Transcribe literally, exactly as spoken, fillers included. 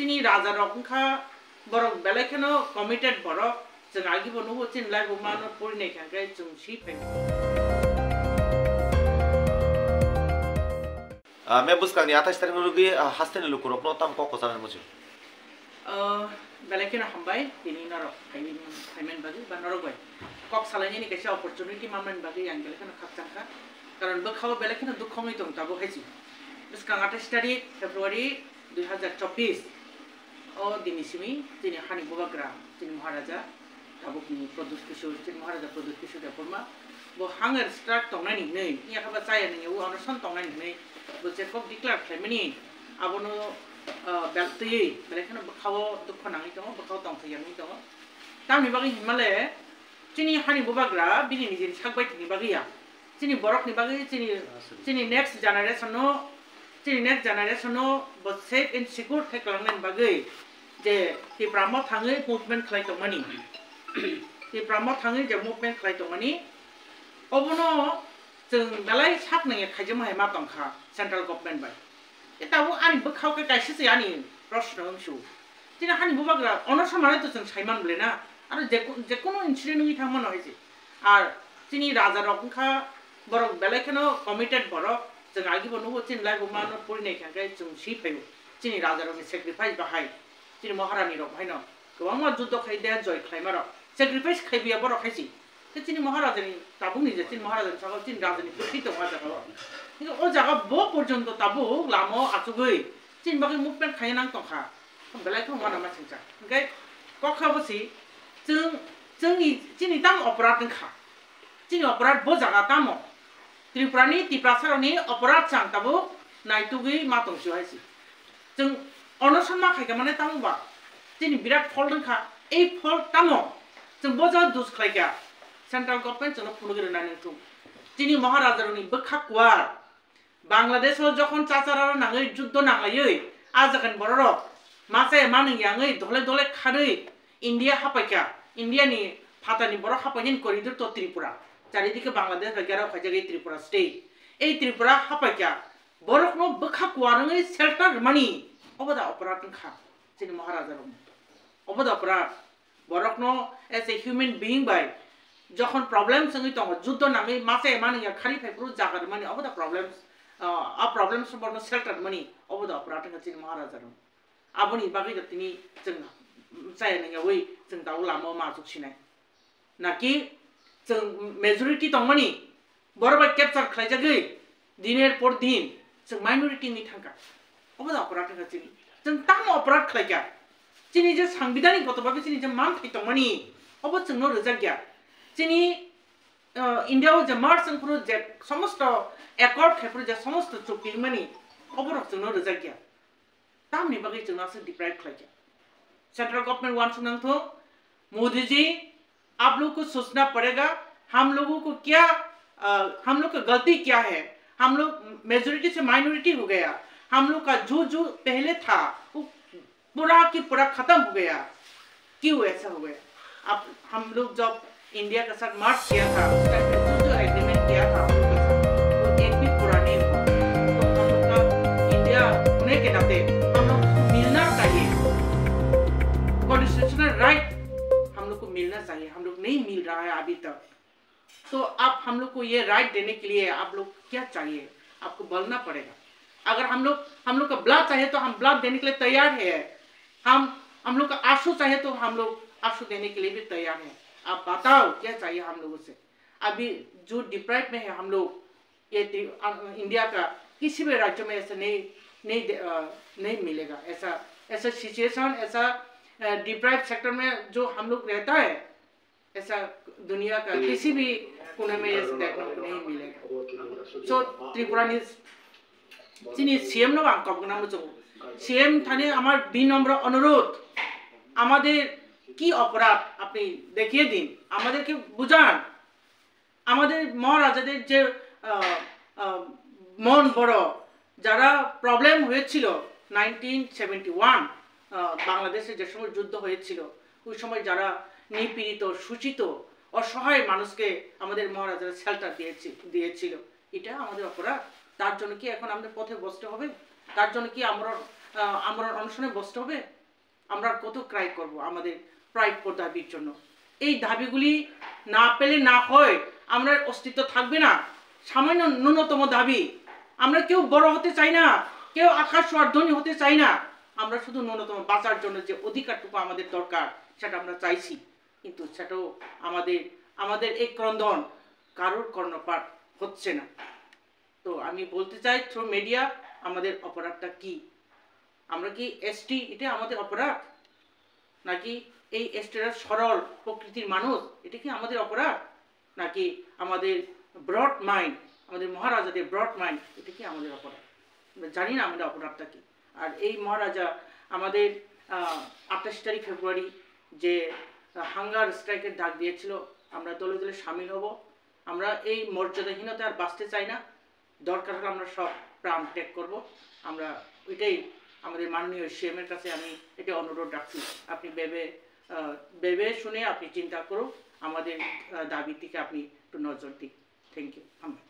Chini raja rok wngkha borok belai kheno committed borok, chwng agi bo nugo chini lai bo mano pori nai kha khe chwng si phai. Ah, me bwskangni athais tarik no rwgwi, ah, hasteni lukurokno tamo kok kwchanani muchung? Ah, belai kheno hambai tini norok phai-, phaiman bagwi ba norok bai kok salainani kaisa opportunity manmani bagwi ang belai kheno khakchang kha. Karon bwkhao belai kheno dukha wngwi tong tabuk hai se. Bwskang athais tarik February dui hazar chobbish o dini simi chini hani bubagra, chini Maharaja, tabukni Pradyut Kishore, chini Maharaja Pradyut Kishore Debbarma, bo hunger strike tongnani hinwi, yakha ba chaya nangya o onoson tongnani hinwi, bo je kok declare khlaimani, abono, ah, bel twiwi, belai kheno bwkhao dukha nangwi tongo, bwkhao tongthok yangwi tongo. Tamni bagwi hinmale, chini hani bubagra, bini nijini sak bai thwngni bagwi ya. Chini borokni bagwi, chini, chini next generation no, chini next generation no bo safe and secure khe kwlangnani bagwi je Tipra Motha thangwi movement khlai tongmani. Tipra Motha thangwi je movement khlai tongmani, obono chwng belai sak nangya khaijama hai ma tongkha central government bai. E tabuk ani bwkhao khe kaisa se ani proshno wngsu. Chini hani bubagra onoson manai to chwng saiman bole na. Aro je, jekono incident wngwi thangmano hai se. Ar chini raja rok wngkha borok belai kheno committed borok. Chwng agi bo nugo chini lai bo mano pori nai kha khe chwng si phaio. Chini raja rokni sacrifice bahai. Chini Maharani rok haino kwbangma juddo khai de joy khlaima rok. Sacrifice khai biya borok hai se. Khe chini Maharajani tabukni je chini Maharajani saka chini rajani bwtwi tongo ah jagao. Hingke o jaga bo porjonto tabuk lama o achugwi chini bagwi movement khaina nang tongkha. Belai kheno uanama singcha. Hingke kok kha bo si chwng, chwngni, chini tamo oporad wngkha. Chini oporad bo jaga tamo. Tripurani, Tiprasarokni oporad chang tabuk naitugwi ma tongsi hai si. Chwng onoson ma khaikha mane tamo ba? Chini birat fault wngkha. Ei fault tamo? Chwng bo jaga dus khlaikha. Central government chwngno phunugwi rwnai nangthung. Chini Maharajarokni bwkha kuar. Bangladesh o jokhon chachara nangwi juddo nanglaiwi, a jagani bororok masa manwi yangwi dole dole kharwi India hapaikha. India ni phatani borok hapainani corridor to Tripura. Charidike Bangladesh bai gherao khaijak ei Tripura state. Ei Tripura hapaikha. Borokno bwkha kuar wngwi shelter rwmani obo da oporad wngkha chini Maharaja rokni. Obo da oporad. Borokno as a human being bai jokhon problems wngwi tongo, juddo nangwi masa manwi ya khari phai phuru jaga rwmani obo da problems, ah, a problems borokno shelter rwmani obo da oporad wngkha chini Maharaja rok. Aboni bagwi da tini chwng chaya nangyawi chwng tabuk lama o ma achuk sinai. Naki chwng majority tongmani, borok bai capture khlaijagwi diner por din chwng minority wngwi thangkha. Obo da oporad wngkha chini. Chwng tamo oporad khlaikha? Chini je sangbidhanik goto bhabe chini je manthai tongmani, obo chwngno rwjakya. Chini, uh, India o je merge wngphuru je somosto accord khaiphuru je somosto chukti wngmani, oborok chwngno rwjakya. Tamni bagwi chwngno aswk deprive khlaikha? Central government uansuk nangthung, Modi ji, आप लोग को सोचना पड़ेगा, हम लोगों को क्या, अ, हम लोग का गलती क्या है? हम लोग मेजोरिटी से माइनॉरिटी हो गया, हम लोग का जो, जो पहले था, वो पूरा की पूरा खत्म हो गया। क्यों ऐसा हो गया? अब हम लोग जब इंडिया के साथ मर्ज किया था, उस टाइम पे जो, जो एग्रीमेंट किया था हम लोग के साथ, वो एक भी पूरा नहीं हुआ। तो हम लोग का इंडिया होने के नाते हम लोग को मिलना चाहिए, कॉन्स्टिट्यूशनल राइट हम लोग को मिलना चाहिए, हम लोग नहीं मिल रहा है अभी तक। तो आप हम लोग को ये राइट देने के लिए आप लोग क्या चाहिए, आपको बोलना पड़ेगा। अगर हम लोग, हम लोग का ब्लड चाहिए तो हम ब्लड देने के लिए तैयार है, हम, हम लोग का आंसू चाहिए तो हम लोग आंसू देने के लिए भी तैयार है। आप बताओ क्या चाहिए हम लोगों से। अभी जो डिप्राइव में है हम लोग, ये त्रि-, अ, इंडिया का किसी भी राज्य में ऐसा नहीं, नहीं दे-, अ, नहीं मिलेगा। ऐसा, ऐसा सिचुएशन, ऐसा, अ, डिप्राइव सेक्टर में जो हम लोग रहता है, ऐसा दुनिया का किसी भी कोने में ऐसा देखने को नहीं मिलेगा। So, Tripura news, chini C M no ang kok na muchung. C M thani amar binamra onurodh, amader ki oporad apni dekhiye din, amaderke buzan. আমাদের মহারাজাদের যে, আহ, আহ, মন বড়, যারা প্রবলেম হয়েছিল নাইনটিন সেভেন্টি ওয়ান, আহ, বাংলাদেশে যে সময় যুদ্ধ হয়েছিল, ওই সময় যারা নিপীড়িত, শোষিত, অসহায় মানুষকে আমাদের মহারাজারা শেল্টার দিয়েছি-, দিয়েছিল। এটা আমাদের অপরাধ। তার জন্য কি এখন আমাদের পথে বসতে হবে? তার জন্য কি আমরা, আহ, আমরণ অনশনে বসতে হবে? আমরা আর কত ক্রাই করব আমাদের প্রাপ্য দাবির জন্য? এই দাবিগুলি না পেলে না হয় আমরা অস্তিত্ব থাকবে না। সামান্য ন্যূনতম দাবি, আমরা কেউ বড় হতে চাই না, কেউ আকাশ ছোঁয়ার ধনী হতে চাই না। আমরা শুধু ন্যূনতম বাঁচার জন্য যে অধিকারটুকু আমাদের দরকার, সেটা আমরা চাইছি। কিন্তু সেটাও আমাদের, আমাদের এই ক্রন্দন কারোর কর্ণপাত হচ্ছে না। তো আমি বলতে চাই থ্রু মিডিয়া, আমাদের অপরাধটা কি? আমরা কি এসটি, এটা আমাদের অপরাধ? নাকি এই এসটিরা সরল প্রকৃতির মানুষ, এটা কি আমাদের অপরাধ? নাকি আমাদের ব্রড মাইন্ড, আমাদের মহারাজাদের ব্রড মাইন্ড, এটা কি আমাদের অপরাধ? আমরা জানি না আমাদের অপরাধটা কি। আর এই মহারাজা আমাদের আহ, আঠাশ তারিখ ফেব্রুয়ারি যে হাঙ্গার স্ট্রাইকের ডাক দিয়েছিল, আমরা দলে দলে সামিল হব। আমরা এই মর্যাদাহীনতা আর বাঁচতে চাই না। দরকার হলে আমরা সব প্রাণ ত্যাগ করব। আমরা ওইটাই আমাদের মাননীয় সিএম এর কাছে আমি এটা অনুরোধ রাখছি। আপনি ভেবে আহ, ভেবে শুনে আপনি চিন্তা করুন, আমাদের আহ, দাবির দিকে আপনি একটু নজর দিন। Thank you. ধন্যবাদ।